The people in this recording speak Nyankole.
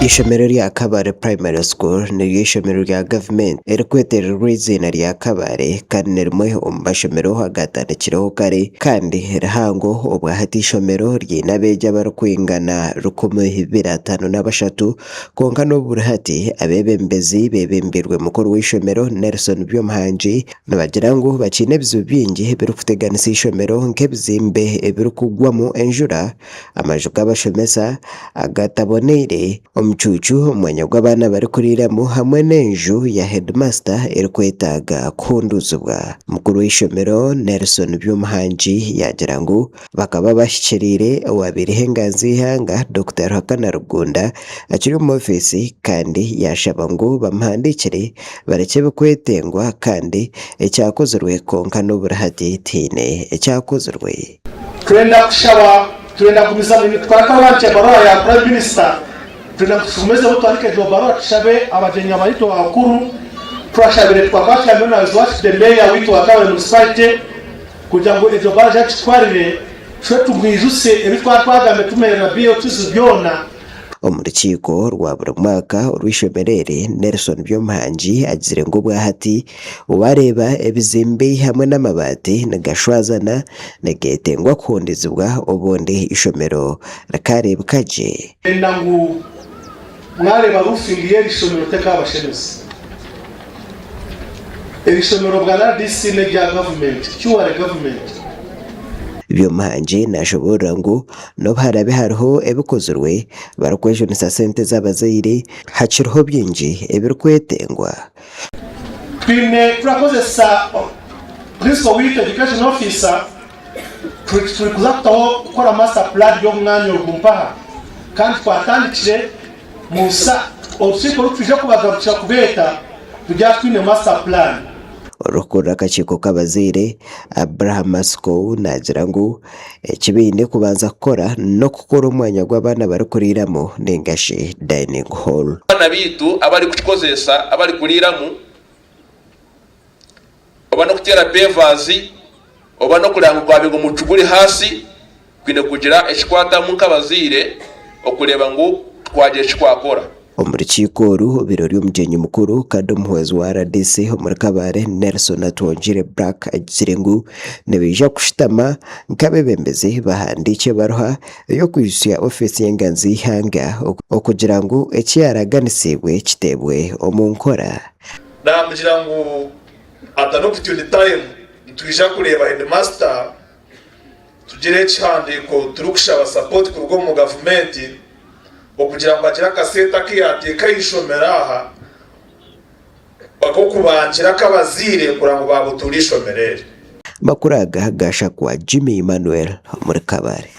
Eishomero rya Kabale Primary School niryo eishomero rya gavumenti erikwetererwa eiziina rya Kabale kandi ni rimwe omu mashomero agaatandikireho kare kandi rihango. Obwahati eishomero riine abeegi abarikwingana 1503 kwonka n'obu buri hati abeebembezi beebembeirwe mukuru w'eishomero Nelson Byomuhangi Nibagira ngu bakiine ebizibu bingi ebirikuteganisa eishomero nk'ebizimbe ebirikugwamu enjura, amaju g'abashomesa agataboneire, omucuucu omu mwanya ogu abaana barikuriiramu hamwe n'enju ya heedimasita erikwetaaga kuhunduuzibwa. Mukuru w'eishomero, Nelson Byomuhangi yaagira ngu Bakaba bahikiriire owabaireho enganzi y'eihanga Dokita Ruhakana Rugunda akiri omu ofiisi kandi yaashaba ngu bamuhandiikire barekye ebikwetengwa kandi ekyakozirwe kwonka n'oburi hati tihaine ekyakozirwe. Twenda kushaba, twenda kugumizamu nitwara ebaruha ya Prime Minister, twenda ngu tugumizeho tuhandiike egyo baruha tushabe abagyenyi baitu abakuru, twashabire twakwatirana na His Worship the Mayor waitu wa Kabale Municipality, Kugira ngu egyo baaja agitwarire, twe tumwijusye ebi twaba twagambire tumuherera BOQs byona. Omu rukiiko rwa buri mwaka orw'eishomero eri, Nelson Byomuhangi agizire ngu obwahati waareeba ebizimbe hamwe n'amabaati nigashwazana nigetengwa kuhundizibwa obundi eishomero rikareebeka gye. Enda ngu mwareeba roofing y'eri ishomero tekaabashemeza. Eri ishomero bwa rdc n'erya gavumenti, purely gavumenti. Byomuhangi nashoboorora ngu n'obu haraabe hariho ebikozirwe barikwejunisa sente z'abazaire, hakiriho bingi ebirikwetengwa. Twine turakozesa Principal waitu Education Officer turikuza kutaho kukora master plan y'omwanya ogu mpaha kandi twatandikire Musa, Orukiiko oru twija kubagarukira kubeeta turyaba twine master plan. Orikukurira akakiiko k'abazaire, Abraham Masiko naagira ngu eki baine kubanza kukora n'okukora omwanya gu abaana barikuriiramu ninga shi dining hall. Abaana baitu abarikukikozesa abarikuriiramu oba n'okuteera pavers oba n'okureeba ngu gwabaire omucu guri ahansi, twine kugira eki twatamu nk'abazaire okureeba ngu twagira eki twakora. Omu rukiiko oru obaire ori omugyenyi mukuru kandi omuhwezi wa rdc omuri Kabale, Nelson Atwongyeire Black agizire ngu nibaija kushutama nk'abeebembezi bahandiikye ebaruha ey'okwijutsya ofiisi y'enganzi y'eihanga okugira ngu eki yaaraganisiibwe kiteebwe omu nkora. Naamugira ngu at an opportune time nitwija kureeba headmaster tugire ekihandiiko turikushaba support kuruga omu gavumenti okugira ngu agire akasente aku yaateeka aha ishomero aha ak'okubangira ak'abazaire kureba ngu baabutuura eishomero eri. Amakuru aga gaashakwa Jimmy Emmanuel omuri Kabale.